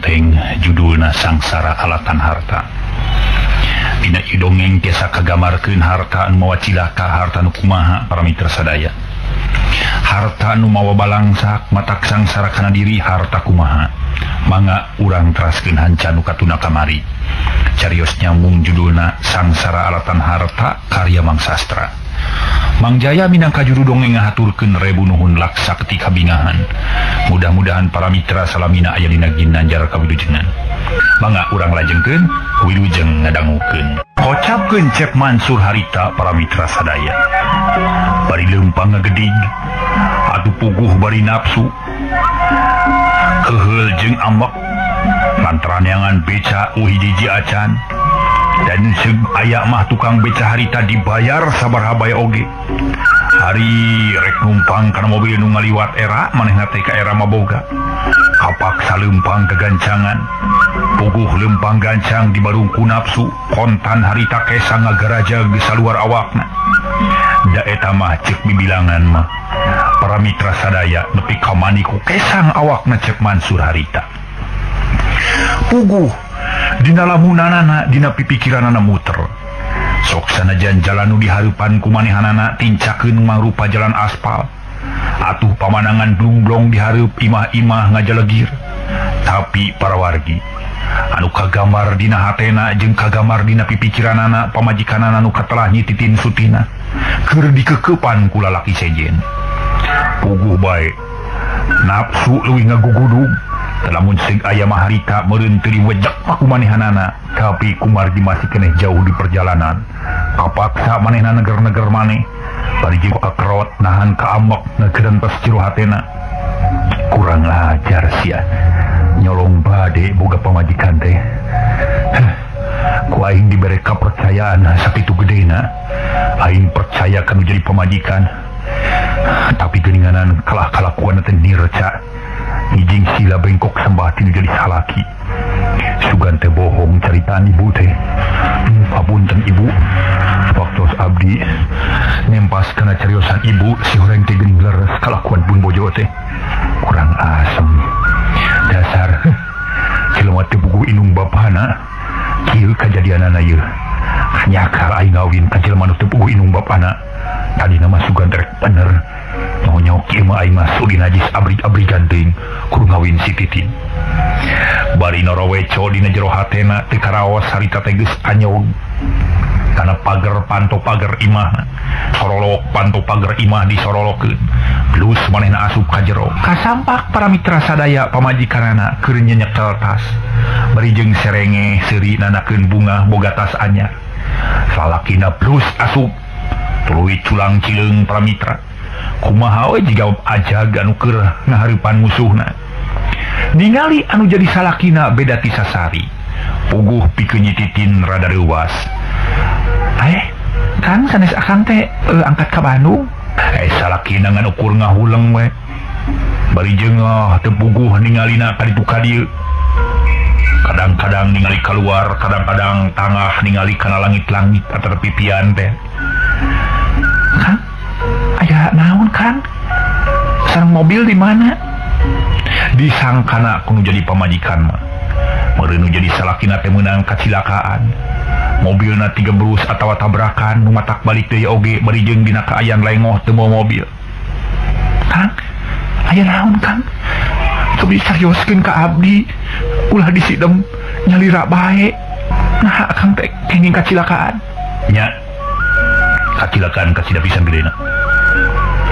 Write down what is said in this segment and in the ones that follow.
enteng judulna Sangsara Alatan Harta. Dina ieu dongeng tiasa kagamarkeun harta anu mawa cilaka, harta nu kumaha para mitra sadaya. Harta nu mawa balangsak matak sangsara kana diri, harta kumaha. Mangga urang teraskeun hanca nu katuna kamari. Carios nyambung judulna Sangsara Alatan Harta karya Mang Sastra. Mang Jaya minangka juru dongeng ngahaturkeun rebu nuhun laksa ketika bingahan. Mudah-mudahan para mitra salamina aya dina ginanjar kawilujengan. Mangga urang lajengkeun wilujeng ngadangukeun. Kocapkeun Cep Mansur harita para mitra sadaya. Bari leumpang ngagedig atuh puguh bari nafsu. Keheul jeung ambek lantaran neangan beca uhijiji acan. Dan aya mah tukang beca harita dibayar sabaraha bae oge. Hari rek numpang kana mobil nu ngaliwat era manehna teh ka era maboga. Kapaksa leumpang kegancangan. Puguh leumpang gancang dibarung ku nafsu, kontan harita kesa ngagaraja geus saluar awakna. Da eta mah ceuk bibilangan mah. Para mitra sadaya nepi ka mani ku kesang awakna Cep Mansur harita. Puguh dina lamunanana dina pipikiranana muter. Sok sanajan jalan nu dihareupan ku manehanana tincakeun mangrupa jalan aspal. Atuh pamanangan blungblong dihareup imah-imah ngajalegir. Tapi para wargi anu kagambar dina hatena jeung kagambar dina pipikiranana pamajikanana nu katelah nyititin sutina keur dikekeupan ku lalaki sejen. Puguh bae nafsu leuwih ngagugudug. Lamun sing aya mah harita meureun teu diwejek mah ku manehanana, tapi kumargi masih keneh jauh di perjalanan. Kapaksa manehna neger-neger maneh, bari jeung kakerot nahan kaambek ngagerentos jero hatena. Kurang ajar sia, nyolong bade boga pamajikan teh. Ku aing dibere kapercayaan sakitu gedena. Aing percaya kanu jadi pamajikan. Tapi geuninganan kalah kalakuan teh nirca. Hijing sila bengkok sembah tinu jadi salaki. Sugan teh bohong caritaan ibu teh. Papunten ibu. Waktos abdi nempas kana cariosan ibu si horeng teh geuning leres kalakuan pun bojo teh. Kurang asem. Dasar jelema teh puguh inung bapana. Kieu kajadianana ieu. Nyakar aing ngawin ka jelema nu teu puguh inung bapana. Tadina mah sugan rek bener. Nyok ieu mah aing mah sudi najis abrik-abrigan teuing kudu ngawin si Titin. Bari noroweco dina jero hatena teu karaos harita teh geus anyog kana pager panto pager imah. Sorolok panto pager imah disorolokeun. Plus manehna asup ka jero. Kasampak para mitra sadaya pamajikanana keur nyenyekel tas. Bari jeung serenge seuri nanakeun bunga boga tas anyar. Salakina plus asup tuluy culang cileung para mitra. Kumaha we jiga ajag anu keur ngahareupan musuhna. Ningali anu jadi salakina beda ti sasari. Puguh pikeun nyititin rada reuwas. Kang sanes akang teh angkat ka Bandung. Salakina ngan ukur ngahuleng we. Bari jeung teu puguh ningalina ka ditu ka dieu. Kadang-kadang ningali keluar, kadang-kadang tangah ningali kana langit-langit atau pipian teh. Kang, aya naon Kang? Sareng mobil di mana? Disangkana kudu jadi pamajikan mah. Meureun nu jadi salakina teh meunang kacilakaan. Mobilna tiga berus atawa tabrakan nu matak balik deui oge bari jeung dina kaayaan lengoh teu mawa mobil. Kang, aya naon Kang? Cobi serioskeun ka abdi. Ulah disidem nyalira bae. Nah, Akang teh kenging kacilakaan. Nya. Kacilakaan kasida pisan gedena.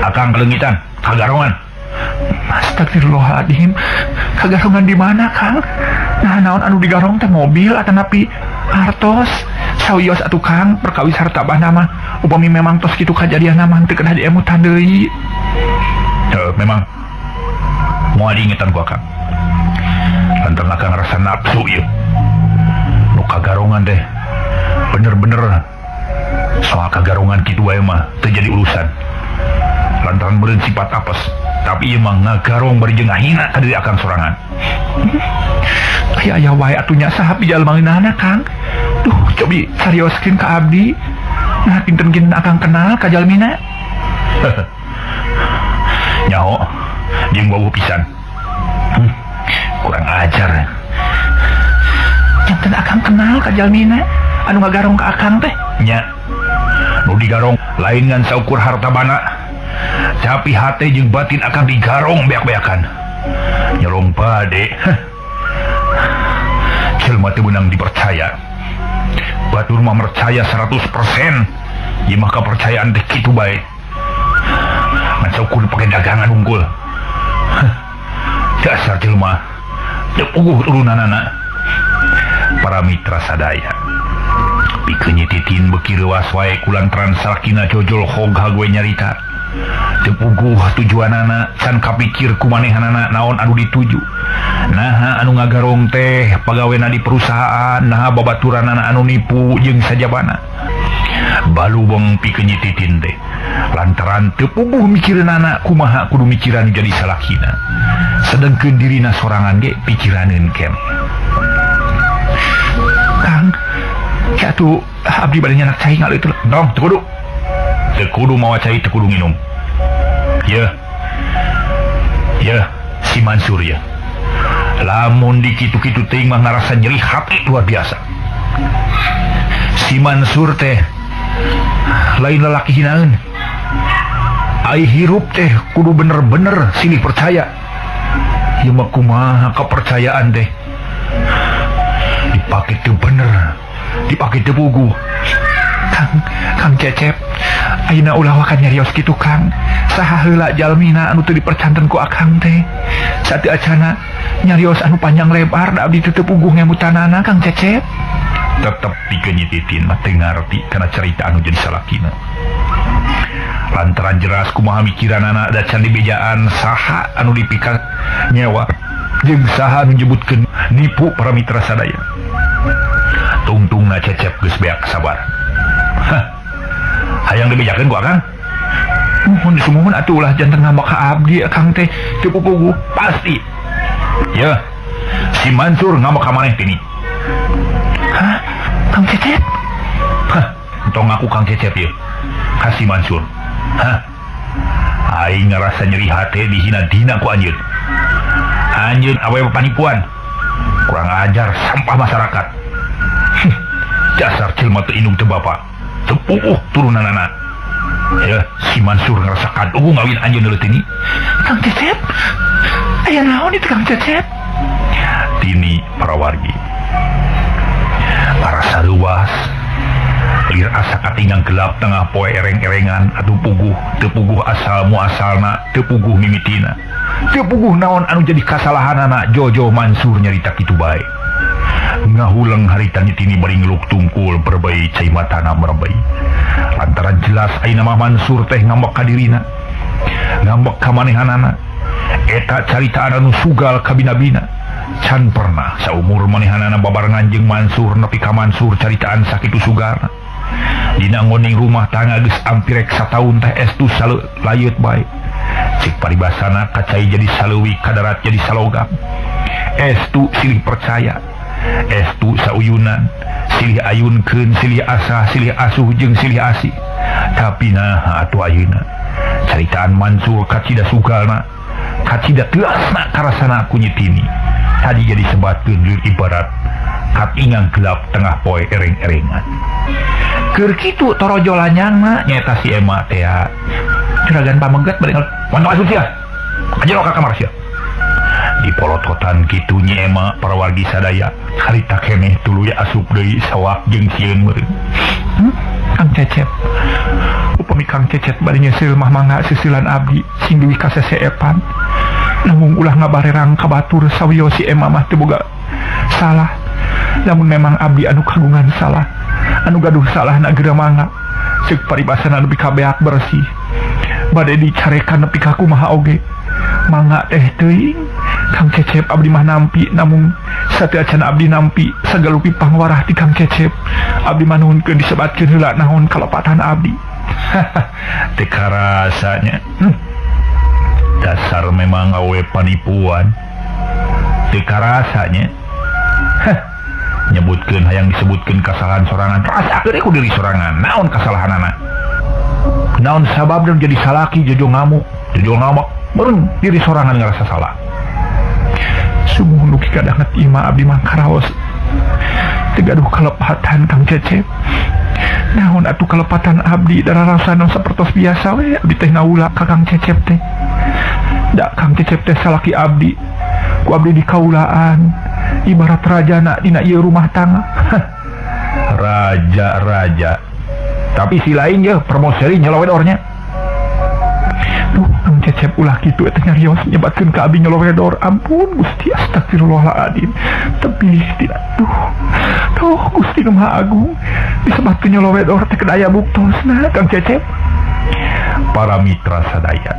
Akang kaleungitan, kagarongan. Astagfirullahaladzim. Kagarongan di mana, Kang? Nah, naon anu digarong teh mobil atanapi artos? Sawios atuh Kang, perkawis harta bana mah. Upami memang tos kitu kajadianna mah teu kedah diemutan deui. Heuh, memang moal diingetan ku akang. Lantaran akang rasa nafsu ieu. Nu kagarongan teh bener-bener soal kagarongan kitu wae mah teu jadi urusan. Lantaran meureun sifat apes, tapi ieu mah ngagarong bari jeung ngahina ka diri akang sorangan. Aya aya wae atuh nya saha pijalmangeunana Kang. Duh, cobi sarioskeun ka abdi. Nah, pinten-pinten akang kenal ka jalmina. Nyaho jeung wawuh pisan. Kurang ajar. Janten akang kenal ka jalmina anu ngagarong ka akang teh. Nya. Nu digarong lain ngan saukur harta bana. Tapi hate jeung batin akang digarong beak-beakan. Nyolong bade. Jelma teu meunang dipercaya. Batur mah percaya 100%. Ieu mah kapercayaan teh kitu bae. Ngan saukur pake dagangan unggul. Dasar jelma. Teu puguh turunanana. Para mitra sadaya. Pikeun Titin beuki reuas wae kulantaran salakina jojol hog hague nyarita. Teu puguh tujuanana can kapikir ku manehanana naon anu dituju. Naha anu ngagarong teh pagawena di perusahaan, naha babaturanana anu nipu jeung sajabana. Balubeng pikeun Titin teh lantaran teu puguh mikireunana kumaha kudu mikiran jadi salakina. Sedengkeun dirina sorangan ge pikiraneun kem. Kang, atuh abdi bade nyanak cai ngaleut. Dong, teu kudu. Teu kudu mawa cai, teu kudu nginum. Yeuh. Yeuh, si Mansur ya. Lamun dikitu-kitu teuing mah ngarasa nyeri hati luar biasa. Si Mansur teh lain lalaki hinaeun. Ai hirup teh kudu bener-bener silih percaya. Ieu mah kumaha kepercayaan teh. Dipake teu bener, dipake teu puguh. Kang, Kang Cecep, ayeuna ulah wakan nyarios kitu Kang. Saha heula jalmina anu teu dipercanten ku akang teh. Sateu acana nyarios anu panjang lebar da abdi teu puguh ngemutanana Kang Cecep. Tetep pikeun Titin mah teu ngarti kana carita anu jadi salakina. Lantaran jelas kumaha mikiranana da can dibejaan saha anu dipika nyewa jeung saha anu nyebutkeun nipu para mitra sadaya. Tungtungna Cecep geus beak sabar. Hah. Hayang dibejakeun ku akang? Muhun sumuhun atuh ulah janten ngambek ka abdi akang teh teu puguh pasti. Yeuh. Si Mansur ngambek ka maneh tini. Hah? Kang Cecep? Hah, entong ngaku Kang Cecep ieu. Ka si Mansur. Hah? Aing ngarasa nyeri hate dihina dina ku anjeun. Anjeun awewe panipuan. Kurang ajar sampah masyarakat. Dasar jelma teu indung teu bapa. Teu puguh turunanana. Ya, si Mansur ngerasa kaduh ngawin anjeun leutik ini. Kang Cecep? Aya naon itu Kang Cecep? Tini para wargi. Para saruas lir asa katingang gelap tengah poe ereng-erengan atuh puguh teu puguh asal muasalna teu puguh mimitina. Teu puguh naon anu jadi kasalahanana Jojo Mansur nyarita kitu bae. Ngahuleng harita Tini bari ngeluk tungkul berbai cai matana merebei. Lantaran jelas ayeuna mah Mansur teh ngambek ka dirina. Ngambek ka manehanana. Eta caritaan anu sugal kabina-bina. Can pernah saumur manehanana babarengan jeung Mansur nepi ka Mansur caritaan sakitu sugarna. Dina ngoning rumah tangga geus ampirek sataun teh estu layut bae. Cik paribasana kacai jadi saleuwi kadarat jadi salogam. Estu silih percaya. Estu sauyunan, silih ayunkeun, silih asah, silih asuh jeung silih asih. Tapi naha atuh ayeuna caritaan Mansur kacida sugalna, kacida teuasna karasana ku Nyi Tini. Tadi jadi sebatkeun leur ibarat katingang gelap tengah poe ereng-erengan. Keur kitu torojo lanyang mah nyaeta si Ema teh. Juragan pameget bari mantap asup sia. Anjeun ka kamar sia. Dipolototan kitu Nyi Ema para wargi sadaya harita keneh tuluy asup deui sawak jeung sieun meureun. Kang Cecep, upami Kang Cecep bari nyeuseul mah mangga sisilan abdi sing duwi ka seseepan. Namun ulah ngabarerang ka batur sawios si Ema mah teu boga salah. Namun memang abdi anu kagungan salah, anu gaduh salah na geura mangga. Ceuk paribasana nepi ka beak bersih. Bade dicarekan nepi ka kumaha oge. Mangga teh teuing Kang Cecep abdi mah nampi, namun sateu acan abdi nampi sagalupi pangwarah ti Kang Cecep. Abdi mah nuhunkeun disebatkeun heula naon kalepatan abdi. Teu karasanya. Dasar memang awe panipuan. Teu karasanya. Nyebutkeun hayang disebutkeun kasalahan sorangan. Rasakeun ku diri sorangan. Naon kasalahanana? Naon sababna jadi salaki jojo ngamuk, jojo ngamuk. Meureun diri sorangan ngarasa salah. Sumuhun dugi kadanget imah abdi mah karaos Teu gaduh kalepatan Kang Cecep. Naon atuh kalepatan abdi dararasana sapertos biasa we abdi teh ngawula ka Kang Cecep teh. Da Kang Cecep teh salaki abdi. Ku abdi dikaulaan ibarat rajana dina ieu rumah tangga. Raja-raja. Tapi si lain ye promoseri nyelowedornya. Duh, Kang Cecep ulah kitu eta nyarios nyebatkeun ka abdi nyelowedor. Ampun Gusti, astagfirullahaladzim. Tebih tidak. Duh. Duh, Gusti nu Maha Agung. Disebatkeun nyelowedor teh kedaya buktosna Kang Cecep. Para mitra sadaya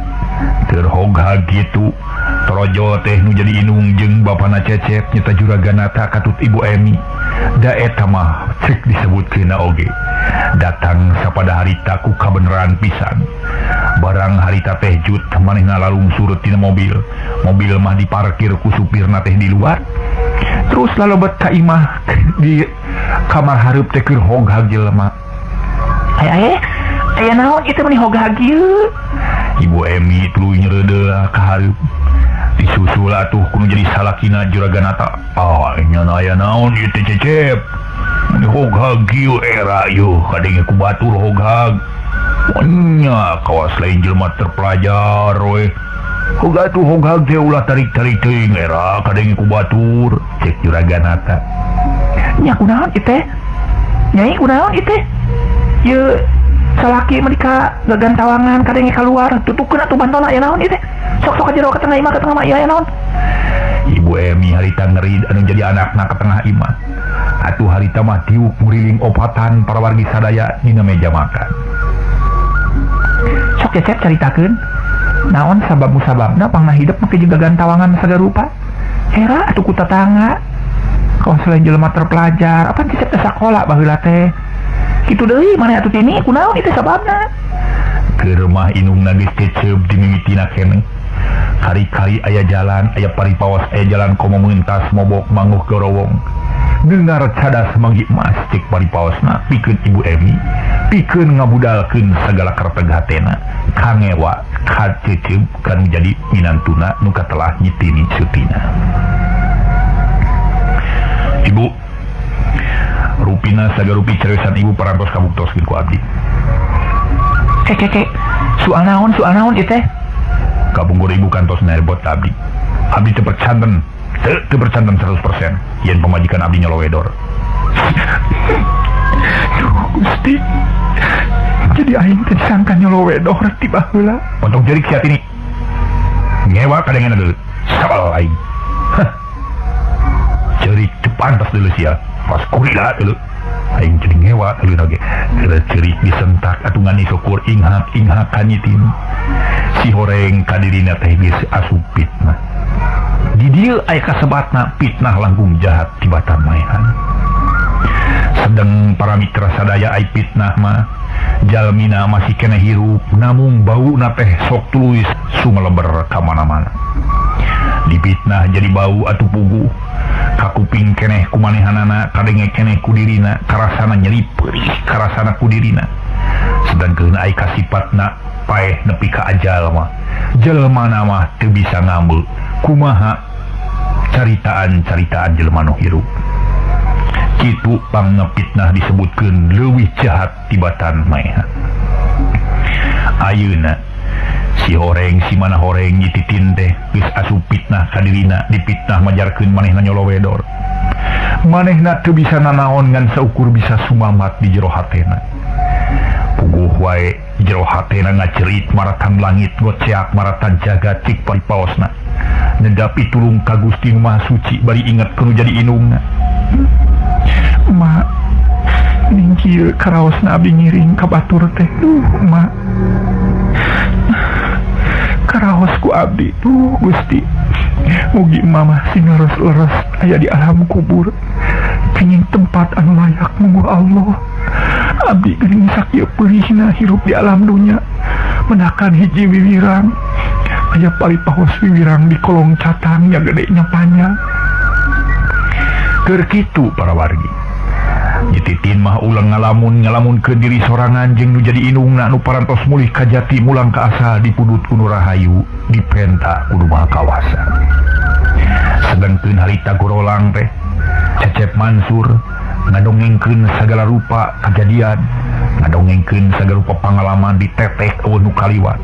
keur hoghag kitu Torojo teh nu jadi inung jeung bapana Cecep nyata juraganata katut Ibu Emi. Da eta mah cek disebutkeunna oge. Datang sapada harita ku kabeneran pisan. Barang harita teh jut manehna lalungsur tina mobil. Mobil mah diparkir ku supirna teh di luar. Terus lalebet ka imah di kamar hareup teh keur hoghag jelema. Aya aya naon ieu teh meuni hoghag ieu? Ibu Emi tuluy nyereudeul ka hareup. Disusul atuh kudu jadi salakina juraganata. Ah, nya aya naon ieu teh Cecep? Meuni hoghag ieu era ieu kadenge ku batur hoghag. Nya kawas lain jelema terpelajar we. Hoga atuh hoghag teh ulah tarik-tarik teuing era kadenge ku batur cek juraganata. Nya kunaon ieu teh? Nyai kunaon ieu teh? Ieu salaki mah ka gagantawangan kadenge kaluar tutukeun atuh bantona aya naon ieu teh? Sok-sok ka jero ka tengah imah ka tengah mah aya naon? Ibu Emi harita ngeri anu jadi anakna ka tengah imah. Atuh harita mah tiuk muriling opatan para wargi sadaya dina meja makan. Sok Cecep caritakeun naon sabab musababna pangna hidep make jeung gagantawangan sagarupa. Era atuh ku tatangga. Kawas lain jelema terpelajar, apan Cecep teh sakola baheula teh. Kitu deui maneh atuh tini kunaon ieu teh sababna? Keur mah inungna geus cecep dimimitina keneh. Kari-kari aya jalan, aya paripaos, aya jalan komo mentas mobok manguh gorowong. Dengar cadas manggi emas cek paripaosna pikeun Ibu Emi, pikeun ngabudalkeun sagala kerteg hatena, kangewa ka cecep kanu jadi minantuna nu katelah nyitini sutina. Ibu rupina sagarupi cariosan ibu parantos kabuktoskeun ku abdi. Kek soal naon ieu teh? Kapungkur ibu kantos nerbot abdi. Abdi teu percanten, teu percanten 100% yen pamajikan abdi nyolowedor. Duh Gusti. Jadi aing teh disangka nyolowedor ti baheula. Pontong jeurik sia tini. Ngewa kadengena deui. Sabal aing. Hah. Jeurik teu pantas deuleu sia. Pas kurila deuleu. Aing jadi ngewa deuleu oge. Ceurik disentak atuh ngani syukur inghak-inghak ka nyitin. Si horeng kadirina teh geus asup fitnah. Di dieu aya kasebatna fitnah langkung jahat tibatan maehan. Sedeng para mitra sadaya ai fitnah mah jalmina masih keneh hirup namung bauna teh sok tuluy sumeleber ka mana-mana. Dipitnah jadi bau atuh puguh. Kakuping keneh ku manehanana, kadenge keneh ku dirina, karasana nyeri perih karasana ku dirina. Sedangkeun ai kasipatna paeh nepi ka ajal mah. Jelema mah teu bisa ngambeul. Kumaha caritaan-caritaan jelema nu hirup. Kitu pangngepitnah disebutkeun leuwih jahat tibatan maehan. Ayeuna si horeng si mana horeng nyititin teh geus asup fitnah ka dirina, dipitnah majarkeun manehna nyolowedor. Manehna teu bisa nanaon ngan saukur bisa sumamat di jero hatena. Puguh wae jero hatena ngacerit maratan langit goceak maratan jagat cik paripaosna. Nedapi tulung ka Gusti Nu Maha Suci bari inget kanu jadi inungna. Ma, ning kieu karaosna abdi ngiring ka batur teh. Duh, ma. Karaos ku abdi, duh Gusti. Mugi mama sing leres-leres aya di alam kubur. Kenging tempat anu layak munggu Allah. Abdi geuning sakieu peurihna hirup di alam dunya. Menakan hiji wiwirang. Aya paripaos wiwirang di kolong catang nya gedenya panjang. Keur kitu para wargi. Nyititin mah ulang ngalamun ke diri sorangan jeung nu jadi inungna nu parantos mulih ka jati mulang ka asal dipudut ku nu rahayu dipenta ku nu maha kawasa. Sedengkeun harita gorolang teh Cecep Mansur ngadongengkeun sagala rupa kajadian, ngadongengkeun sagala rupa pangalaman ditetek eueuh nu kaliwat.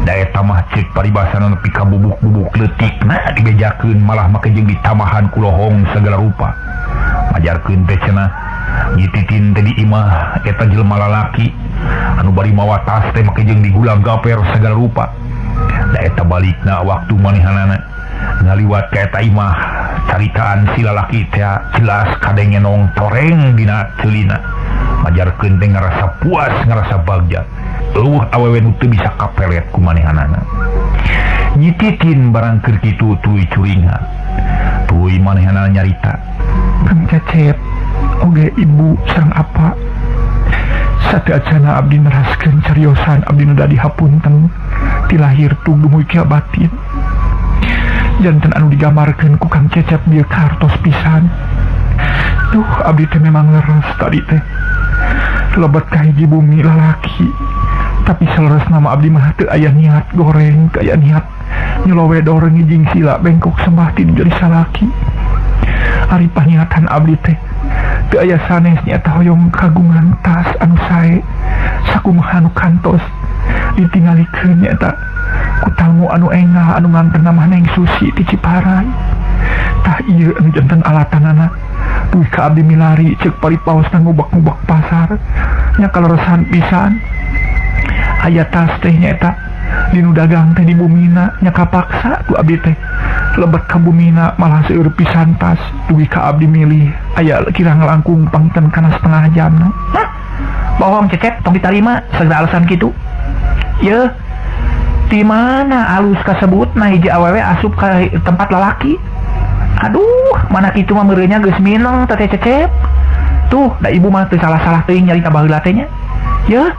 Da eta mah ceuk paribasana nepi ka bubuk-bubuk leutikna dibejakeun malah make jeung ditamahan ku lohong sagala rupa. Majarkeun teh cenah nyititin teh di imah eta jelema lalaki anu bari mawa tas teh make jeung digulang gaper sagala rupa. Da eta balikna waktu manehanana ngaliwat ka eta imah caritaan si lalaki teh jelas kadengenong toreng dina ceulina. Majarkeun teh ngarasa puas, ngarasa bagja. Eueuh awewe nu teu bisa kapelet ku manehanana. Nyititin barang keur kitu tuluy curingan. Tuluy manehanana nyarita, Kang Cecep, oge ibu sareng apa? Sateuacana abdi neraskeun cariosan abdi nu dadi hapunten ti lahir tuluy ka batin. Janten anu digambarkeun ku Kang Cecep bieu kartos pisan. Duh, abdi teh memang leres tadi teh. Lebet ka hiji bumi lalaki. Tapi saleres nama abdi mah teu aya niat goreng, teu aya niat nyelowedor ngijing sila bengkok sembah ti jadi salaki. Ari paniatan abdi teh teu aya sanes nyaeta hoyong kagungan tas anu sae sakumaha anu kantos ditingalikeun nyaeta ku tamu anu engah anu nganten mah Neng Susi ti Ciparai. Tah ieu anu janten alatanana duwi ka abdi milari ceuk paripaosna ngubak-ngubak pasar nya kaleresan pisan. Aya tas teh nyaeta dinu dagang teh di bumina nya kapaksa ku abdi teh lebet ka bumina malah seueur pisan tas dugi ka abdi milih aya kira ngalangkung pangten kana setengah jam. Hah? Bohong Cecep, tong ditarima segala alasan kitu. Yeuh, di mana alus kasebutna hiji awewe asup ka tempat lalaki? Aduh, mana kitu mah meureunnya geus mineng teh Cecep. Tuh, da ibu mah teu salah-salah teuing nyarita baheula teh nya. Yeuh,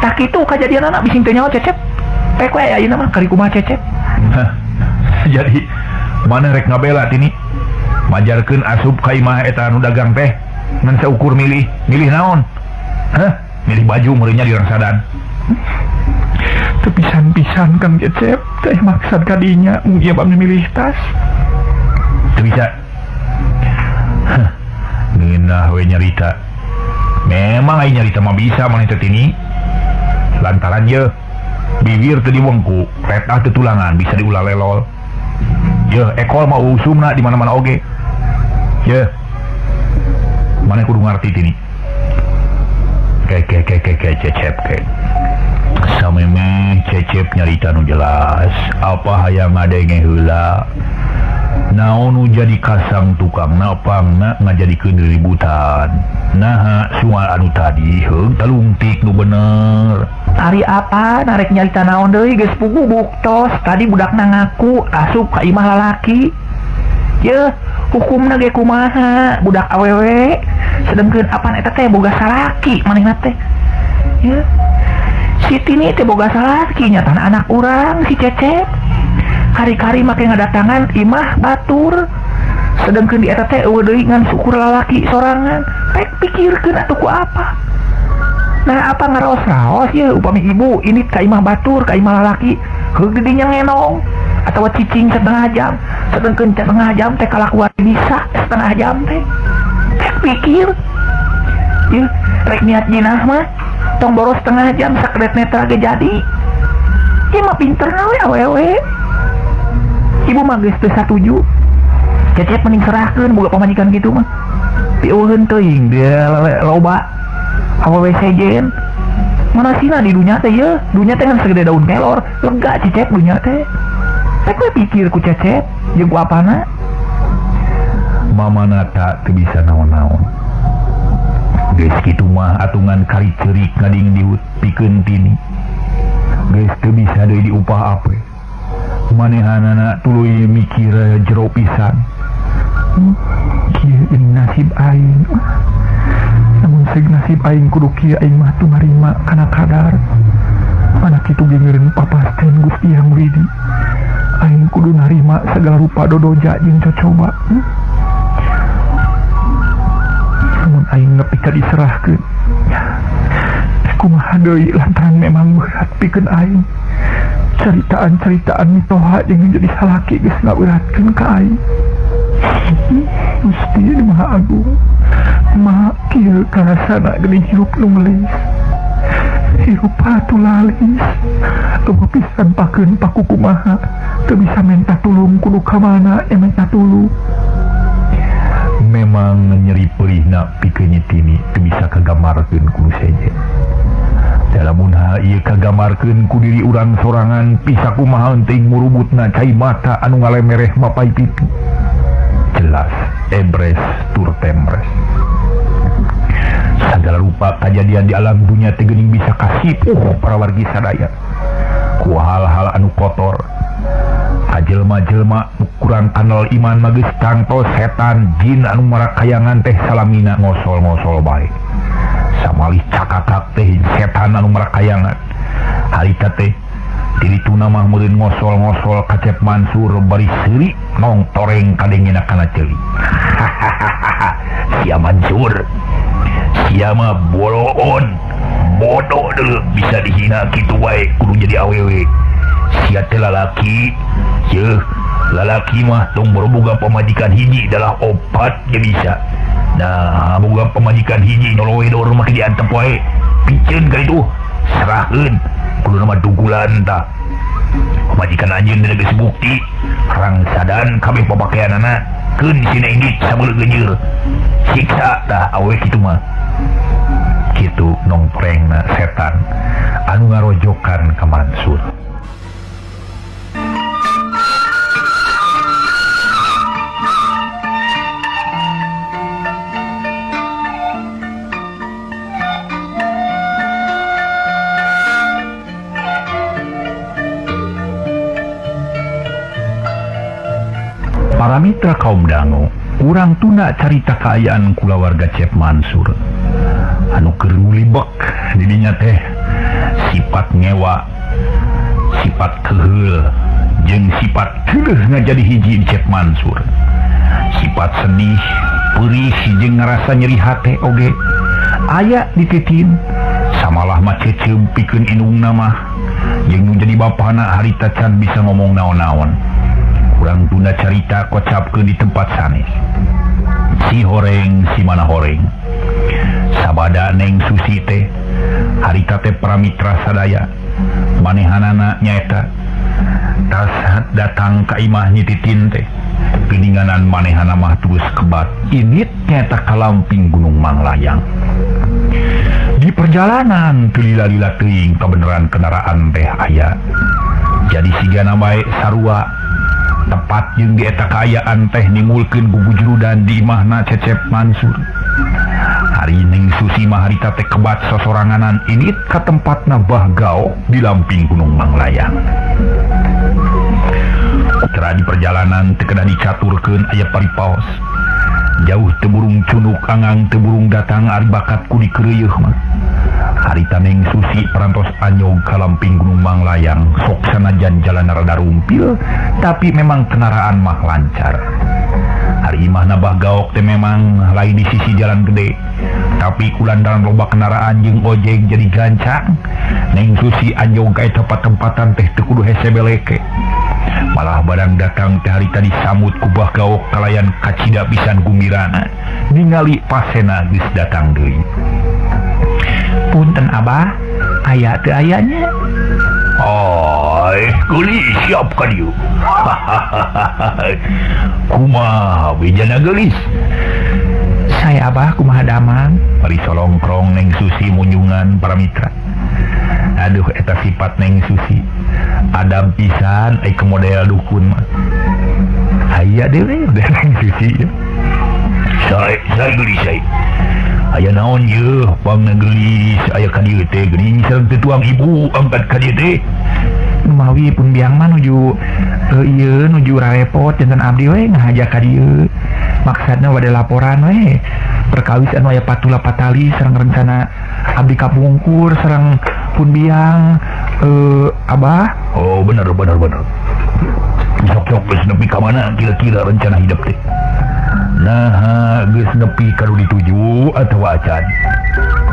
tah kitu kajadianana bising teu nyaho Cecep. Pek we ayeuna mah kari kumaha Cecep. Jadi mana rek ngabela tini? Majarkeun asup ka imah eta anu dagang teh ngan saukur milih, milih naon? Hah? Milih baju meureunnya di rangsadan. Teu pisan-pisan Kang Cecep teh maksad kadinya mung ieu bab milih tas. Teu bisa. Hah, ngeunah we nyarita. Memang ai nyarita mah bisa maneh teh tini. Lantaran ye bibir teu diwengku, retah teu tulangan bisa diulah lelol. Ye, ekol mah usumna di mana-mana oge. Ye. Maneh kudu ngarti tini. Ke ke ke ke ke Cecep ke. Sameme Cecep nyarita nu jelas, apa hayang ngadenge heula. Naon nu jadi kasang tukang napangna ngajadikeun ributan. Naha soal anu tadi heung talungtik nu bener. Ari apa narek nyarita naon deui geus puguh buktos tadi budakna ngaku asup ka imah lalaki. Yeuh, hukumna ge kumaha budak awewe sedengkeun apan eta teh boga salaki manehna teh. Yeuh. Si Tini teh boga salaki nyatana anak urang si Cecep. Kari-kari make ngadatangan imah batur. Sedengkeun di eta teh eueuh deui ngan syukur lalaki sorangan. Pek pikirkeun atuh ku apa. Nah apa ngaraos-raos ya upami ibu ini ka imah batur ka imah lalaki heug di dinya ngenong atawa cicing setengah jam sedengkeun setengah jam teh kalakuan bisa setengah jam teh. Pek pikir ieu rek niat jinah mah tong boros setengah jam sakedet netra ge jadi. Ieu mah pinterna we awewe. Ibu mah geus teu satuju. Cecep mending serahkeun boga pamajikan kitu mah. Pieuheun teuing dia loba awewe sejen. Mana sina di dunya teh ye, dunya teh ngan segede daun kelor, lega Cecep dunya teh. Rek we pikir ku Cecep jeung ku apana. Mama nata teu bisa naon-naon. Geus kitu mah atungan kari ceurik ngading diut pikeun tini. Geus teu bisa deui diupah ape. Manehanana tuluy mikir jero pisan. Kieu ini nasib aing. Namun seg nasib aing kudu kieu aing mah teu narima kana kadar. Mana kitu ge ngeureun papasten Gusti Yang Widi. Aing kudu narima segala rupa dodoja jeung cocoba. Namun aing nepi ka diserahkeun. Kumaha deui lantaran memang berat pikeun aing. Ceritaan-ceritaan mitoha jeung jadi salaki geus ngaberatkeun ka aing. Gusti Maha Agung, maha kieu karasana geuning hirup nu melis. Hirup patulalis. Eueuh pisan pakeun paku kumaha, teu bisa minta tulung kudu ka mana minta tulung. Memang nyeri perihna pikeun Nyi Tini teu bisa kagamarkeun ku nu sejen. Lamun hal ieu kagamarkeun ku diri urang sorangan bisa kumaha teuing murubutna cai mata anu ngalemereh mapai pipi. Jelas ebres tur temres. Sagala rupa kajadian di alam dunia teh geuning bisa kasipuh para wargi sadaya ku hal-hal anu kotor. Kajelma-jelma nu kurang kanal iman mah geus tangtos setan jin anu marakayangan teh salamina ngosol-ngosol bae. Samalih cakakak teh setan anu marakayangan. Harita teh dirituna mah meureun ngosol-ngosol ka Cep Mansur bari seuri nong toreng kadengena kana ceuli. Sia Mansur, sia mah boloon, bodoh deuleu bisa dihina kitu wae kudu jadi awewe. Sia teh lalaki, yeuh lalaki mah tong boga pamajikan hiji dalah opat ge bisa. Nah, boga pamajikan hiji nolowe dor mah diantep wae. Piceun ka itu, serahkeun kudu nama dugulan tah. Pamajikan anjeun geus bukti rangsadan kabeh papakeanana keun sina indit sabeul geunyeur. Siksa tah awe kitu mah. Kitu nongprengna setan anu ngarojokan ka Mansur. Para mitra kaum dangu, urang tuna carita kaayaan kulawarga Cep Mansur. Anu keur ngulibek didinya teh sifat ngewa, sifat keheul, jeung sifat keuleuh ngajadi hiji di Cep Mansur. Sifat sedih, perih jeung ngarasa nyeri hate oge aya dititin. Samalah mah ceceum pikeun indungna mah jeung nu jadi bapana harita can bisa ngomong naon-naon. Kurang tunda carita kocapkeun di tempat sanes. Si horeng si mana horeng. Sabada Neng Susi teh harita teh pramitra sadaya. Manehanana nyaeta tas datang ka imah Nyi Titin teh. Pininganan manehana mah terus kebat init nyaeta kalamping Gunung Manglayang. Di perjalanan teu lila-lila teuing kabeneran kendaraan teh aya. Jadi sigana bae sarua tepat jeung di eta kaayaan teh nimulkeun gugujurudan di imahna Cecep Mansur. Hari Neng Susi mah harita teh kebat sosoranganan init ka tempatna Bah Gao di lamping Gunung Manglayang. Putra di perjalanan teu kedah dicaturkeun aya paripaos. Jauh teu burung cunuk angang teu burung datang ari bakat ku dikeureuyeih mah. Harita Neng Susi parantos anyog ka lamping Gunung Manglayang sok sanajan jalan rada rumpil tapi memang kendaraan mah lancar. Hari imahna Bah Gaok teh memang lain di sisi jalan gede tapi kulantaran loba kendaraan jeung ojek jadi gancang. Neng Susi anyog ka eta patempatan teh teu kudu hese beleke. Malah barang datang teh harita disamut ku Bah Gaok kalayan kacida pisan gumbirana ningali pasena geus datang deui. Punten abah, aya teu ayanya? Ai, geulis siap ka dieu. Kumaha bejana geulis? Saya abah kumaha damang? Bari solongkrong Neng Susi munjungan para mitra. Aduh eta sifat Neng Susi. Adam pisan ai ke model dukun mah. Aya deui Neng Susi. Sae, sae geulis sae. Aya naon yeuh pangna geulis aya ka dieu teh geuning sareng teu tuang ibu angkat ka dieu teh. Mawi pun biang mah nuju ieu nuju rarepot janten abdi we ngahaja ka dieu. Maksudna wade laporan we. Perkawis anu aya patula patali sareng rencana abdi kapungkur sareng pun biang abah. Oh bener bener bener. Sok-sok geus nepi ka mana kira-kira rencana hidup teh? Nah, geus nepi ka nu dituju atawa acan?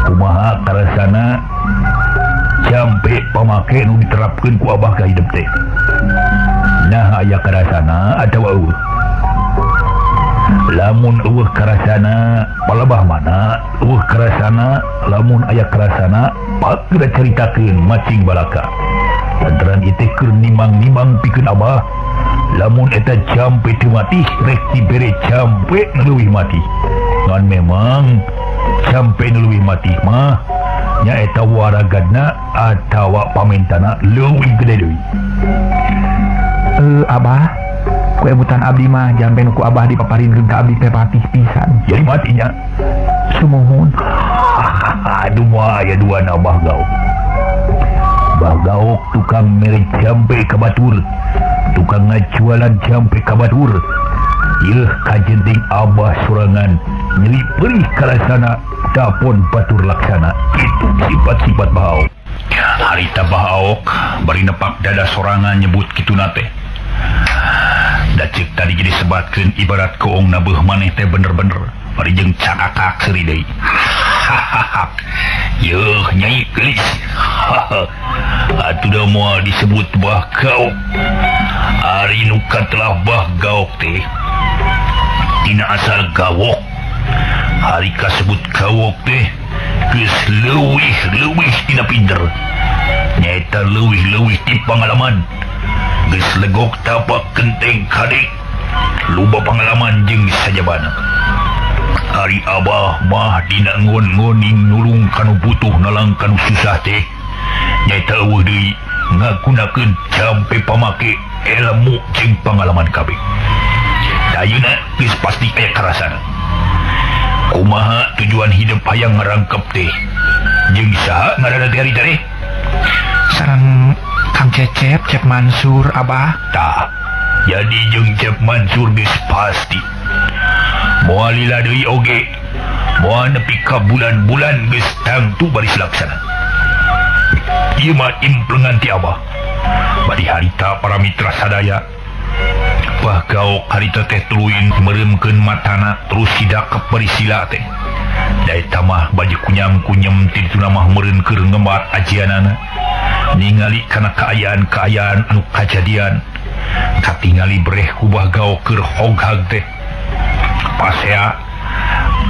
Kumaha karasana sampe pamake nu diterapkeun ku abah ka hidup teh? Nah, aya karasana atawa eueuh? Lamun eueuh karasana palebah mana eueuh karasana lamun aya karasana pageura caritakeun macing balaka. Lantaran ieu teh keur nimang-nimang pikeun abah. Lamun eta jampe teu mati rek dibere jampe nu leuwih mati. Ngan memang jampe nu leuwih mati mah nyaeta waragadna atawa pamentana leuwih gede deui. Abah, ku emutan abdi mah jampe nu ku abah dipaparinkeun ka abdi teh patih pisan. Jadi matinya sumuhun. Aduh mah aya dua abah gaok. Bah gaok tukang mere jampe ka batur, tukang ngajualan jampe ka batur. Yeuh kajenting abah sorangan nyeri perih kalasana dapon batur laksana. Itu sifat-sifat Bahaok. Harita Bahaok bari nepak dada sorangan nyebut kituna teh. Da ceuk tadi jadi sebatkeun ibarat koong nabeuh maneh teh bener-bener bari jeung cakakak seuri deui. Yeuh nyai geulis. Atuh da moal disebut Bah Gaok. Ari nu katelah Bah Gaok teh tina asal gawok. Hari kasebut gawok teh geus leuwih-leuwih tina pinter. Nyaeta leuwih-leuwih ti pangalaman. Geus legok tapak kenteng kadek. Loba pangalaman jeung sajabana. Ari abah mah dina ngon-ngoning nulung kanu butuh nalang kanu susah teh. Nyaeta eueuh deui ngagunakeun jampe pamake ilmu jeung pangalaman kabeh. Ayeuna geus pasti aya karasana. Kumaha tujuan hidup hayang ngarangkep teh? Jeung saha ngaranna teh harita teh? Sareng Kang Cecep, Cep Mansur, Abah. Tah, jadi jeung Cep Mansur geus pasti. Moal lila deui oge. Moal nepi ka bulan-bulan geus tangtu baris laksana. Ieu mah implengan ti Abah. Bari harita para mitra sadaya. Bah Gaok harita teh tuluy meureumkeun matana terus sidakep bari sila teh. Da eta mah baju kunyam-kunyem ti dituna mah meureun keur ngembat ajianana. Ningali kana kaayaan-kaayaan anu kajadian. Katingali breh ku Bah Gaok keur hoghag teh. Pasea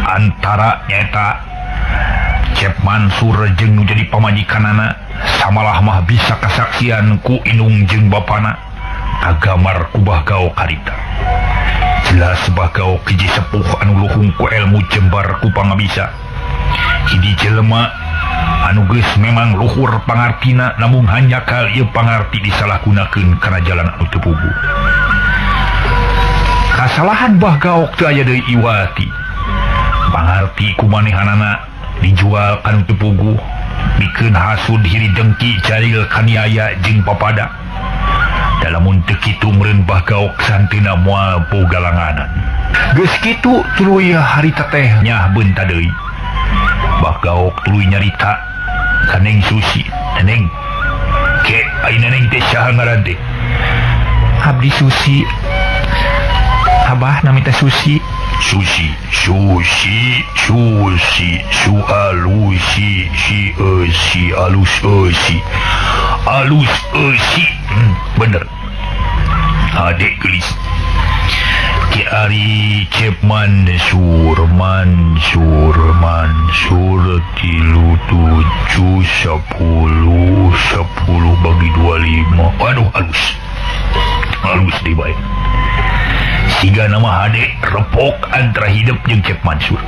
antara nyaeta Cep Mansur jeung nu jadi pamajikanana samalah mah bisa kasaksian ku indung jeung bapana. Kagamar ku Bah Gaok harita. Jelas Bah Gaok hiji sepuh anu luhung ku ilmu jembar ku pangabisa. Hiji jelema anu geus memang luhur pangartina namun hanya kal ieu pangarti disalahgunakeun kana jalan anu teu puguh. Kasalahan Bah Gaok teu aya deui iwati. Pangarti ku manehanana dijual kanu teu puguh, mikeun hasud hiri dengki jalil kaniaya jeung papada. Lamun teu kitu meureun Bah Gaok santeuna moal bogalanganan. Geus kitu tuluy harita teh nyah beunta deui. Bah Gaok tuluy nyarita ka Neng Susi. Neng, ke ai neneng teh saha ngaran teh? Abdi Susi. Abah nami teh Susi. Susi, Susi, Susi, su alusi, si eusi, alus eusi. Alus eusi. Bener. Adek gelis. Ki ari Cep Mansur, Mansur, Mansur 3 7 10 10 bagi 25. Aduh halus. Halus deui bae. Siga nama hade repok antara hidup jeung Cep Mansur.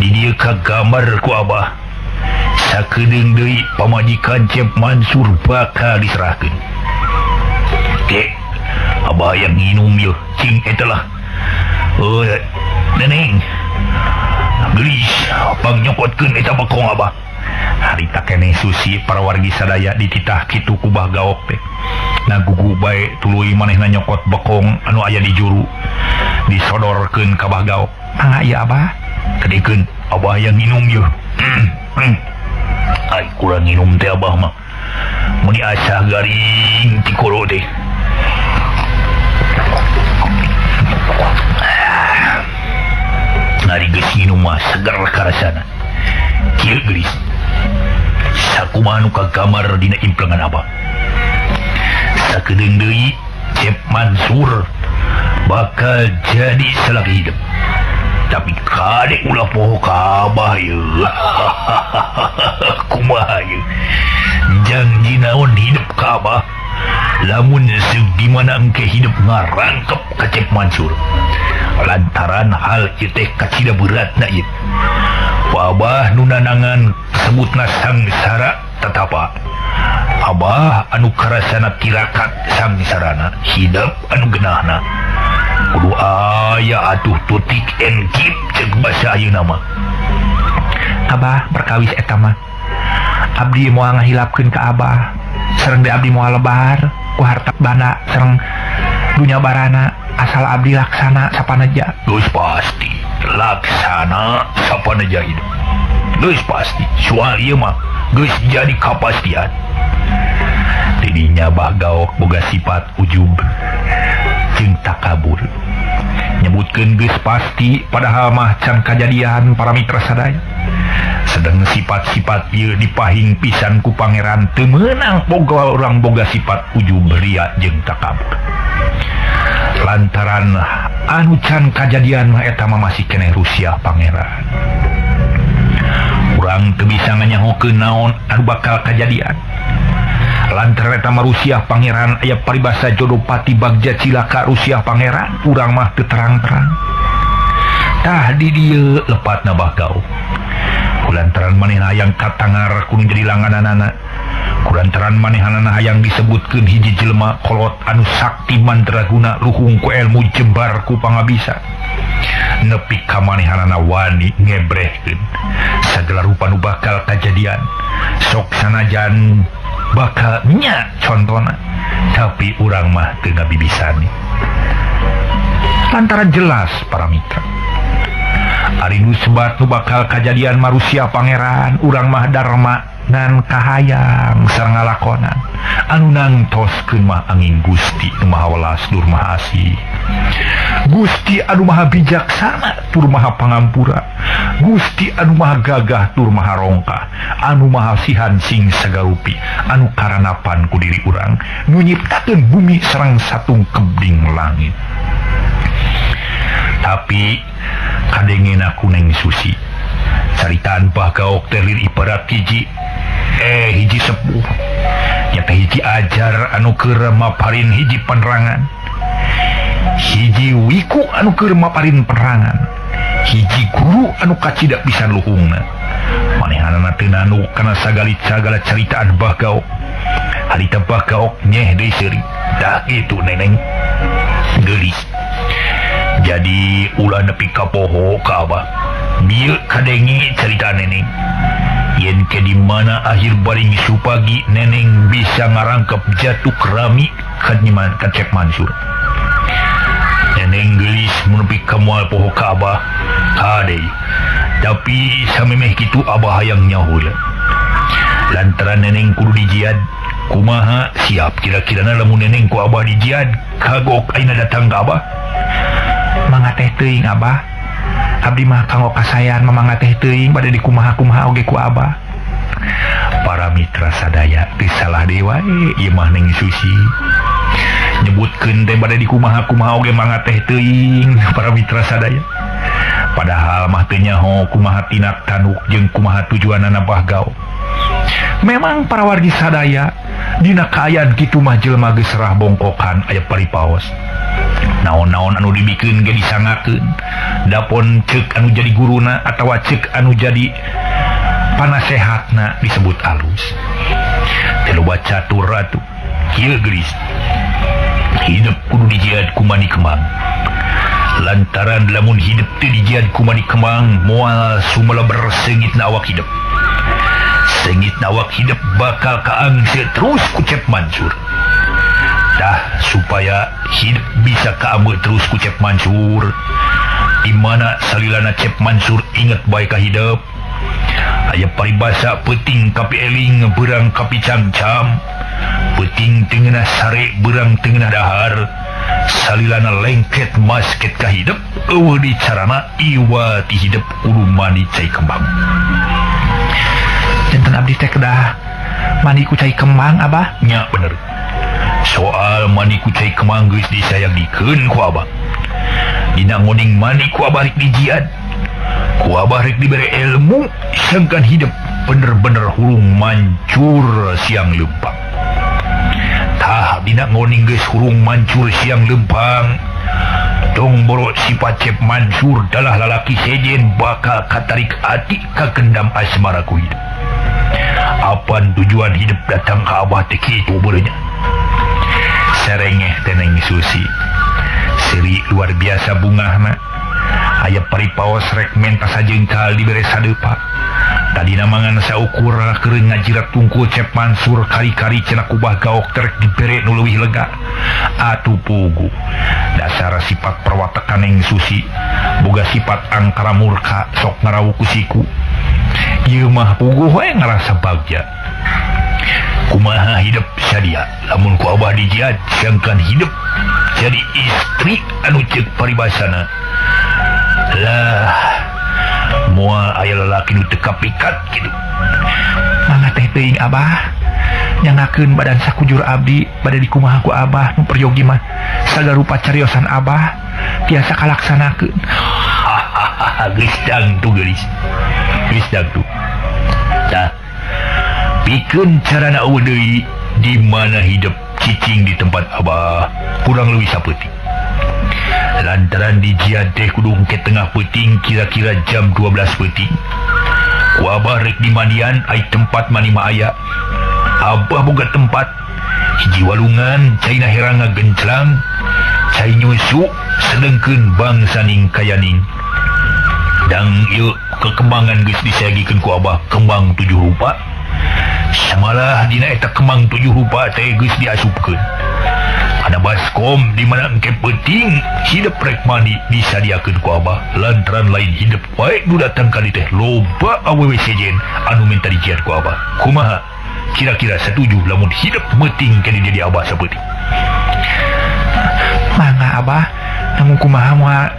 Di dieu kagambar ku abah. Sakedeung deui pamajikan Cep Mansur bakal diserahkeun. Ke abah yang nginum yeuh cing eta lah. Neneng. Gelis pangnyokotkeun eta bakong abah. Harita keneh Susi para wargi sadaya dititah kitu ku Bah Gaok teh. Nagugu bae tuluy manehna nyokot bekong anu aya di juru. Disodorkeun ka Bah Gaok. Mangga ieu abah. Kedikeun abah yang nginum yeuh. Ai kurang nginum teh abah mah. Meni asah garing ti koro teh. Ari geus nginum mah seger karasana. Kieu geulis. Sakumaha nu kagambar dina implengan abah. Sakedeung deui Cep Mansur Bakal jadi salaki hidup. Tapi kadek ulah poho ka Abah ye. Kumaha ye. Janji naon hidup ka Abah. Lamun segimana engke hidup ngarangkep ka Cep Mansur. Lantaran hal ieu teh kacida beratna ieu. Abah nu nanangan sebutna sangsara tatapa. Abah anu karasana tirakat sangsarana hidup anu genahna. Kudu aya atuh tutik enkip cek basa ayeuna mah. Abah perkawis eta mah. Abdi moal ngahilapkeun ka Abah. Sareng de abdi moal lebar ku harta banda sareng dunya barana asal abdi laksana sapanaja. Geus pasti laksana sapanaja hidup. Geus pasti soal ieu mah geus jadi kapastian. Tidinya Bah Gaok boga sifat ujub jeung takabur. Nyebutkeun geus pasti padahal mah can kajadian para mitra sadaya. Sedang sifat-sifat ieu dipahing pisan ku pangeran teu meunang boga urang boga sifat ujub ria jeung takabur. Lantaran anu can kajadian mah eta mah masih keneh Rusia pangeran. Urang teu bisa nganyahokeun naon anu bakal kajadian. Lantaran eta mah Rusia pangeran aya paribasa jodoh pati bagja cilaka Rusia pangeran urang mah teu terang-terang. Tah di dieu lepatna Bah Gaok. Kulantaran manehna hayang katangar kudu jadi langgananana. Kulantaran manehanana hayang disebutkeun hiji jelema kolot anu sakti mandraguna luhung ku ilmu jembar ku pangabisa. Nepi ka manehanana wani ngebrehkeun sagala rupa nu bakal kajadian. Sok sanajan bakal nya contona, tapi urang mah teu ngabibisani. Lantaran jelas para mitra. Ari nu sebat nu bakal kajadian marusia pangeran urang mah dharma ngan kahayang sareng ngalakonan anu nangtoskeun mah angin Gusti nu Maha Welas tur Maha Asih. Gusti anu Maha Bijaksana tur Maha Pangampura. Gusti anu Maha Gagah tur Maha Rongkah, anu Maha Sihan sing sagarupi, anu karanapan ku diri urang nu nyiptakeun bumi sareng satungkebing langit. Tapi kadengena ku Neng Susi caritaan Bah Gaok teh lir ibarat hiji hiji sepuh nyata hiji ajar anu keur maparin hiji penerangan, hiji wiku anu keur maparin penerangan, hiji guru anu kacida pisan luhungna. Manehanana teu nanu kana sagala caritaan Bah Gaok. Harita Bah Gaok nyeh deui seuri. Dah kitu Neneng geulis. Jadi ulah nepi ka poho ka Abah. Bieu kadenge carita Neneng. Yen ke di mana akhir baring supagi Neneng bisa ngarangkep jatuh kerami ka Cep Mansur. Neneng geulis menepi ka moal poho ka Abah. Kade. Tapi samemeh kitu Abah hayang nyaho. Lantaran Neneng kudu dijiad, kumaha siap kira-kirana lamun Neneng ku Abah dijiad, kagok ayeuna datang ka Abah. Mangga teh teuing Abah. Abdi mah kanggo kasayan mamangga teh teuing bade dikumaha-kumaha oge ku Abah. Para mitra sadaya teu salah deui wae ieu mah Neng Susi. Nyebutkeun teh bade dikumaha-kumaha oge mangga teh teuing para mitra sadaya. Padahal mah teu nyaho kumaha tinak tanuk jeung kumaha tujuanana Bah Gaok. Memang para wargi sadaya dina kaayaan kitu mah jelema geus serah bongkokan aya paripaos. Naon-naon anu dibikeun ge disangakeun. Dapon ceuk anu jadi guruna atawa ceuk anu jadi panasehatna disebut alus. Teu loba catur atuh. Kieu geulis. Hidup kudu dijiad ku mani kembang. Lantaran lamun hidup teu dijiad ku mani kembang moal sumeleber seungitna awak hidup. Seungitna awak hidup bakal kaangse terus ku Cep Mansur. Tah supaya hidup bisa kaambe terus ku Cep Mansur. Di mana salilana Cep Mansur inget bae ka hidup. Aya paribasa peuting kapi eling beurang kapi cangcam. Peuting teu ngeunah sare beurang teu ngeunah dahar. Salilana lengket masket ka hidup eueuh di carana iwa ti hidup kudu mandi cai kembang. Janten abdi teh kedah mandi ku cai kembang Abah. Nya bener. Soal mandi ku cai kembang geus disayagikeun ku Abah. Dina ngoning mani ku abah rek dijian, ku abah rek dibere ilmu sangkan hidup bener-bener hurung mancur siang lempang. Tah dina ngoning geus hurung mancur siang lempang, tong boro sifat Cep Mansur dalah lalaki sejen bakal katarik hati ka kendam asmara ku hidup. Apan tujuan hidup datang ka abah teh kitu beureunya. Serengeh teneng Susi. Seri luar biasa bungahna. Aya paripaos rek menta sajengkal dibere sadepa. Tadina mangan saukur keur ngajirat tungkul Cep Mansur kari-kari cenah ku Bah Gaok terek dibere nu leuwih lega. Atuh pugu. Dasar sifat perwatakan Neng Susi boga sifat angkara murka sok ngarawuk ku siku. Ieu mah puguh we ngarasa bagja. Kumaha hidup sadia lamun ku abah dijiad sangkan hidup jadi istri anu ceuk paribasana. Lah moal aya lalaki nu teu kapikat kitu. Mangga teh teuing abah nyangakeun badan sakujur abdi bade dikumaha ku abah nu peryogi mah sagala rupa cariosan abah tiasa kalaksanakeun. Geus dangtu geulis. Geus dangtu. Tah pikeun carana eueuh deui di mana hidup cicing di tempat abah kurang leuwih sapeuting. Lantaran dijian teh kudu ke tengah peuting kira-kira jam 12 peuting. Ku abah rek di mandian ai tempat mani mah aya. Abah boga tempat hiji walungan caina herang ngagenclang, cai nyusu sedengkeun bangsaning kayaning. Dang ieu kekembangan geus disayagikeun ku abah kembang 7 rupa. Samalah dina eta kembang 7 rupa teh geus diasupkeun. Ada baskom di mana engke peuting hidup rek mandi disadiakeun ku abah lantaran lain hidup wae nu datang ka dieu teh loba awewe sejen anu minta dijian ku abah. Kumaha kira-kira setuju lamun hidup meuting ka di abah sapeuting? Mangga abah, namun kumaha moal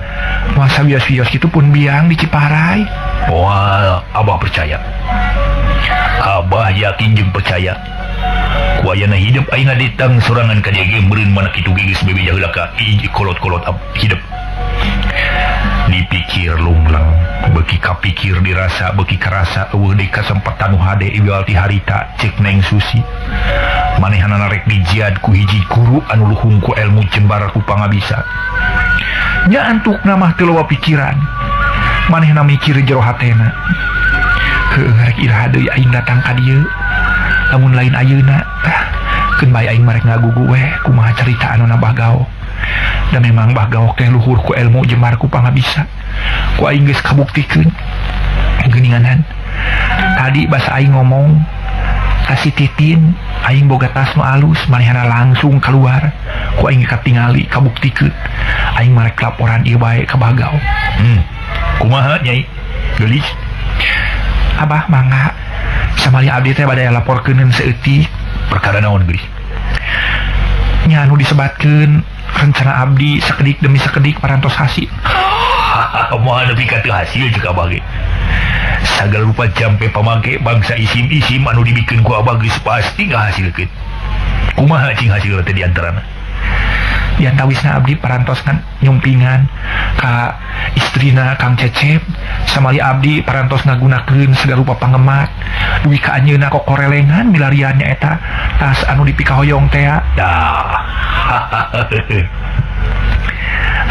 moal sawios-wios kitu pun biang di Ciparai. Moal, abah percaya. Abah yakin jeung percaya. Ku ayana hidup ayeuna ditang sorangan ka dieu ge meureun mana kitu ge geus bebeja heula ka hiji kolot-kolot hidup. Dipikir lunglang, beuki kapikir dirasa, beuki karasa eueuh deui kasempatan nu hade iwal ti harita ceuk Neng Susi. Manehanana rek dijiad ku hiji guru anu luhung ku ilmu jembar ku pangabisa. Nya antukna mah teu loba pikiran. Manehna mikir jero hatena. Heueuh rek iraha deui aing datang ka dieu. Lamun lain ayeuna, keun bae aing marek ngagugu we kumaha carita anu na Bah Gaok. Da memang Bah Gaok teh luhur ku ilmu jembar ku pangabisa. Ku aing geus kabuktikeun. Geuninganan. Tadi basa aing ngomong ka si Titin, aing boga tas nu alus, manehna langsung keluar. Ku aing katingali kabuktikeun. Aing marek laporan ieu bae ka Bah Gaok. Kumaha Nyai? Geulis. Abah mangga samali abdi teh bade laporkeun saeutik. Perkara naon geulis? Nya anu disebatkeun rencana abdi sakedik demi sakedik parantos hasil. Moal nepi ka teu hasil ceuk abah ge. Sagala rupa jampe pamake bangsa isim-isim anu dibikeun ku abah geus pasti ngahasilkeun. Kumaha cing hasilna teh di antarana? Diantawisna abdi parantos nyumpingan ka istrina Kang Cecep, samali abdi parantos ngagunakeun segala rupa pangemat dugi ka anjeunna kokorelengan milariannya eta tas anu dipikahoyong teh. Dah.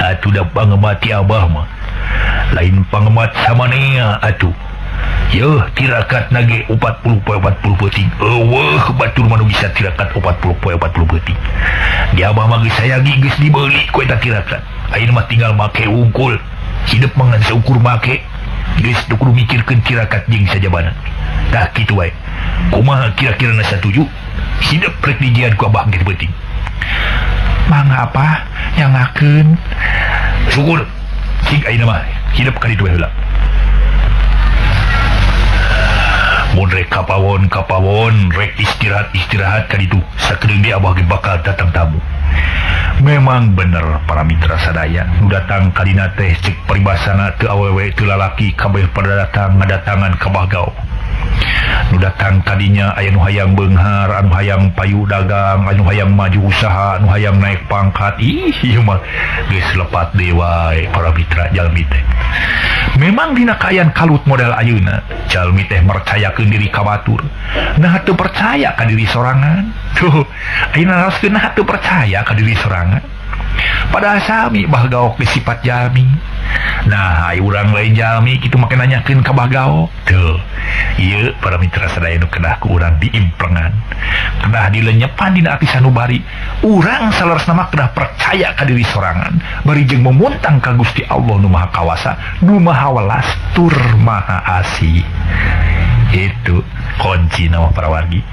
Atuh da pangemat ti abah mah lain pangemat samanea atuh. Yeuh tirakat nage 40 poe 40 peuting. Eueuh batur mah nu bisa tirakat 40 poe 40 peuting. Di abah mah geus sayagi geus dibeuli ku eta tirakat. Ayeuna mah tinggal make wungkul. Hidup mah ngan saukur make. Geus teu kudu mikirkeun tirakat jeung sajabana. Tah kitu wae. Kumaha kira-kira na satuju? Hidup rek dijian ku abah geus peuting. Mangga apa nyangakeun? Syukur. Cing ayeuna mah hidup ka ditu heula. Mun rek kapawon kapawon rek istirahat istirahat ka ditu sakedeung deui abah ge bakal datang tamu. Memang bener para mitra sadaya nu datang kadina teh cek paribasana teu awewe teu lalaki kabeh pada datang ngadatangan ka Bah Gaok. Nu datang kadinya aya nu hayang beunghar, anu hayang payu dagang, anu hayang maju usaha, anu hayang naik pangkat. Ih, ieu mah geus lepat deui wae para mitra jalmi teh. Memang dina kaayaan kalut model ayeuna, jalmi teh mercayakeun diri ka batur. Nah teu percaya ka diri sorangan. Tuh, ayeuna naroskeun nah teu percaya ka diri sorangan. Padahal sami Bah Gaok ge sifat jalmi. Nah, ai urang lain jalmi kitu make nanyakeun ka Bah Gaok. Tuh, ieu para mitra sadaya nu kedah ku urang diimplengan. Kedah dilenyepan dina ati sanubari. Urang saleresna mah kedah percaya ka diri sorangan, bari jeung memuntang ka Gusti Allah nu Maha Kawasa, nu Maha Welas tur Maha Asih. Itu kunci nama para wargi.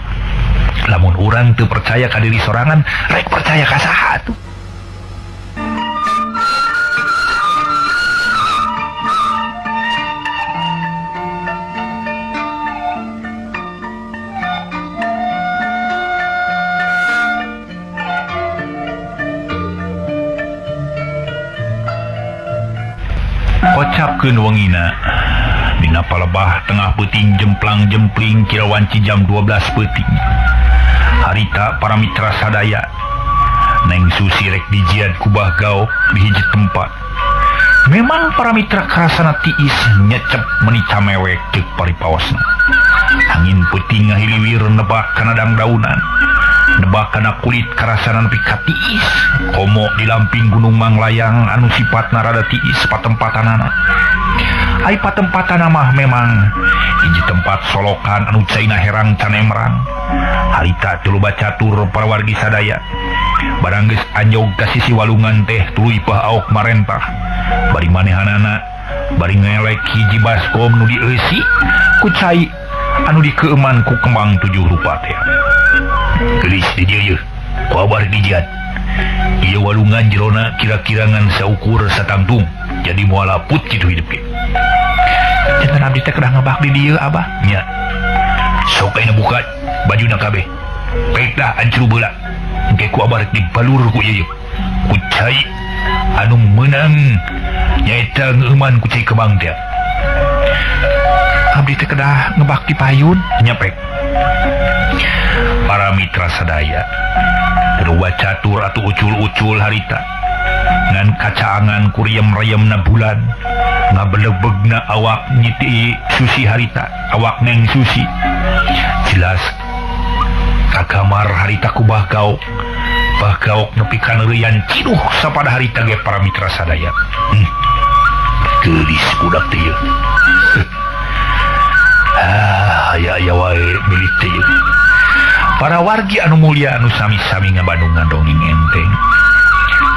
Lamun urang teu percaya ka diri sorangan, rek percaya ka saha atuh? Kocapkeun wengina dina palebah tengah peuting jemplang-jempling kira wanci jam 12 peuting. Harita para mitra sadaya Neng Susi rek dijiad ku Bah Gaok di hiji tempat. Memang para mitra karasana tiis nyecep meni camewek ceuk paripaosna. Angin peuting ngahiliwir nebak kana dangdaunan, nebak kana kulit karasana nepi ka tiis. Komo di lamping Gunung Manglayang anu sifatna rada tiis patempatanana. Ai patempatana mah memang hiji tempat solokan anu caina herang canemrang. Harita teu loba catur para wargi sadaya. Barang geus anjog ka sisi walungan teh tuluy Bah Aok marentah. Bari manehanana bari ngelek hiji baskom nu dieusi ku cai anu dikeuman ku kembang 7 rupa teh. Geulis di dieu yeuh, ku abar dijiad. Ieu walungan jerona kira-kira ngan saukur satangtung, jadi moal laput kitu hidup ge. Janten abdi teh kedah ngebak di dieu abah. Nya. Sok ayeuna buka bajuna kabeh. Pek dah ancru beula. Engke ku abah rek dibalur ku ieu. Ku cai anu meunang nyaeta ngeuman ku cai kembang teh. Abdi teh kedah ngebak di payun. Nya pek. Para mitra sadaya loba catur atau ucul-ucul harita ngan kacaangan kuriem-riem na bulan ngabelebegna awak nyiti Susi harita, awak Neng Susi jelas kakamar harita ku Bah Gaok. Bah Gaok nepi ka neureuyan ciduh sapada harita ge para mitra sadaya. Geulis budak teh ieu. Ah, aya-aya wae milik teh ieu. Para wargi anu mulia anu sami-sami ngabandungan dongeng enteng.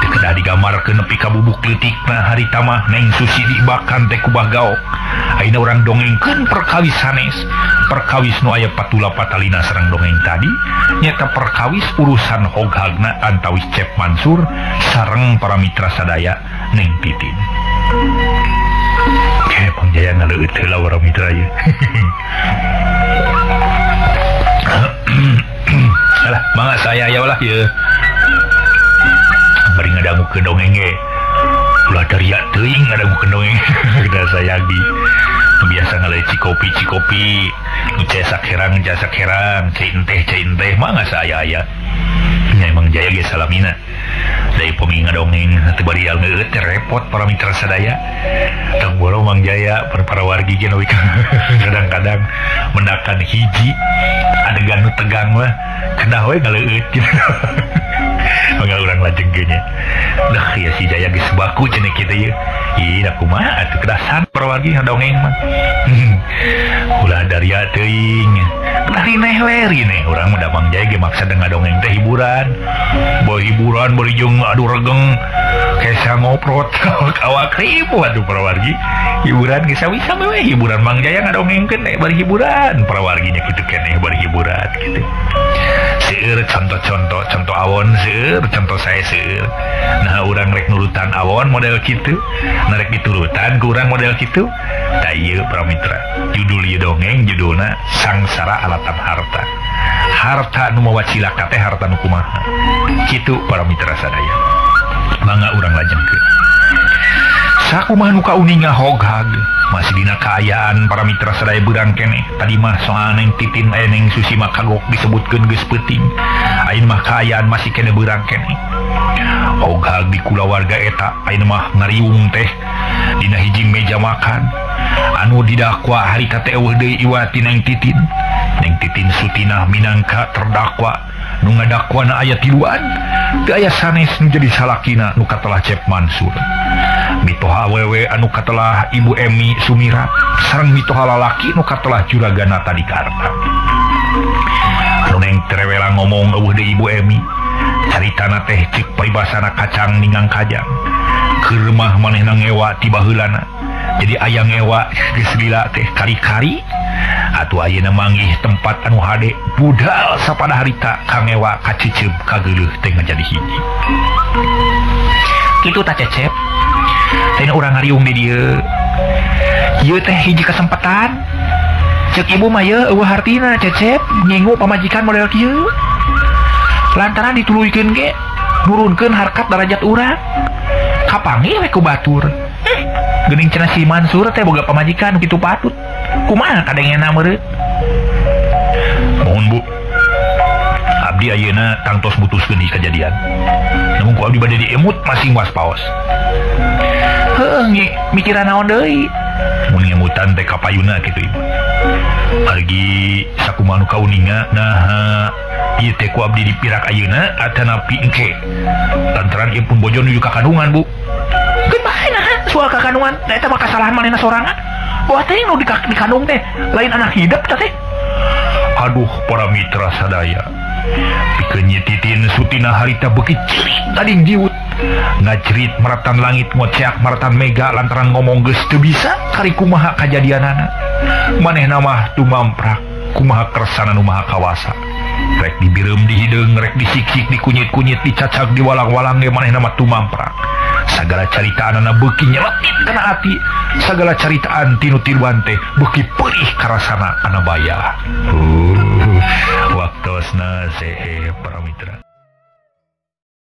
Teu kedah digambarkeun nepi ka bubuk leutikna harita mah Neng Susi diibakan teh ku Bah Gaok. Ayeuna urang dongengkeun perkawis sanes, perkawis nu aya patula patalina sareng dongeng tadi, nyaeta perkawis urusan hoghagna antawis Cep Mansur sareng para mitra sadaya Neng Titin. Ke Pangjaya ngaleueut heula para mitra ieu. Alah, mangga saya aya lah ieu. Bari ngadangukeun dongeng ge. Ulah teriak teuing ngadangukeun dongeng. Kedah saya di biasa ngaleueut cikopi-cikopi, nu cesak herang jasak herang, cai enteh mangga saya aya. Nya emang Jaya ge salamina. Dari pemi ngadongeng teu bari ngeueut teh repot para mitra sadaya. Tong boro Mang Jaya para wargi ge kadang-kadang mendakan hiji adegan nu tegang mah kedah we ngaleueut gitu. Mangga urang lajengkeun nya. Dah ya si Jaya geus baku cenah kitu ieu. Ih da kumaha atuh kedah san para wargi ngadongeng mah. Ulah daria teuing. Kedah rineh we rineh urang mah da Mang Jaya ge maksa ngadongeng teh hiburan. Boy hiburan bari jeung adu regeng kesa ngoprot awak ribu atuh para wargi. Hiburan geus sawi-sami we hiburan Mang Jaya ngadongengkeun bari hiburan para warginya kitu keneh bari hiburan kitu. Seueur contoh-contoh, contoh awon seueur, contoh saya seueur. Nah urang rek nurutan awon model kitu, nah rek diturutan ku urang model kitu. Tah ieu para mitra, judul ieu dongeng judulna Sangsara Alatan Harta. Harta nu mawa cilaka teh harta nu kumaha. Kitu para mitra sadaya. Mangga urang lajengkeun. Sakumaha nu kauninga hoghag masih dina kaayaan para mitra sadaya beurang keneh. Tadi mah soal Neng Titin aya Neng Susi mah kagok disebutkeun geus peuting. Ayeuna mah kaayaan masih keneh beurang keneh. Ogag di kulawarga eta ayeuna mah ngariung teh dina hiji meja makan. Anu didakwa harita teh eueuh deui iwati Neng Titin. Neng Titin Sutinah minangka terdakwa nu ngadakwana aya tiluan. Teu aya sanes nu jadi salakina nu katelah Cep Mansur. Mitoha awewe anu katelah Ibu Emi Sumirat sareng mitoha lalaki nu katelah Juragana Tadikarta. Anu Neng Trewela ngomong eueuh deui Ibu Emi. Caritana teh ceuk paribasana kacang ningang kajang. Keur mah manehna ngewa ti baheulana. Jadi aya ngewa geus lila teh kari-kari. Atuh ayeuna manggih tempat anu hade budal sapada harita kangewa kaciceup kageuleuh teh ngajadi hiji. Kitu ta Cecep. Teh urang ngariung di dieu. Ieu teh hiji kesempatan. Ceuk ibu mah ye eueuh hartina Cecep ngingu pamajikan model kieu. Lantaran dituluykeun ge nurunkeun harkat darajat urang. Kapanggih we ku batur. Geuning cenah si Mansur teh boga pamajikan kitu patut. Kumaha kadengena meureun? Mohon Bu. Abdi ayeuna tangtos mutuskeun ieu kajadian. Namun ku abdi bade diemut masing waspaos. Heueuh nge mikiran naon deui? Mun ngemutan teh kapayuna kitu Ibu. Margi sakumaha nu kauninga naha ieu teh ku abdi dipirak ayeuna atanapi engke. Lantaran ieu pun bojo nuju ka kandungan Bu. Keun bae naha soal ka kandungan, da eta mah kasalahan manehna sorangan. Wah teh nu dikandung teh lain anak hidup teh. Aduh para mitra sadaya. Pikeun Nyi Titin Sutinah harita beuki cerit tading jiut. Ngacerit maratan langit ngoceak maratan mega lantaran ngomong geus teu bisa kari kumaha kajadianana. Manehna mah tumamprak kumaha kersana nu maha kawasa. Rek dibireum di hideung, rek disiksik, dikunyit-kunyit, dicacag, diwalang-walang ge manehna mah tumamprak. Sagala caritaanana beuki nyeletit kana ati. Sagala caritaan tinu tiluan teh beuki perih karasana kana baya. Waktosna sehe para mitra.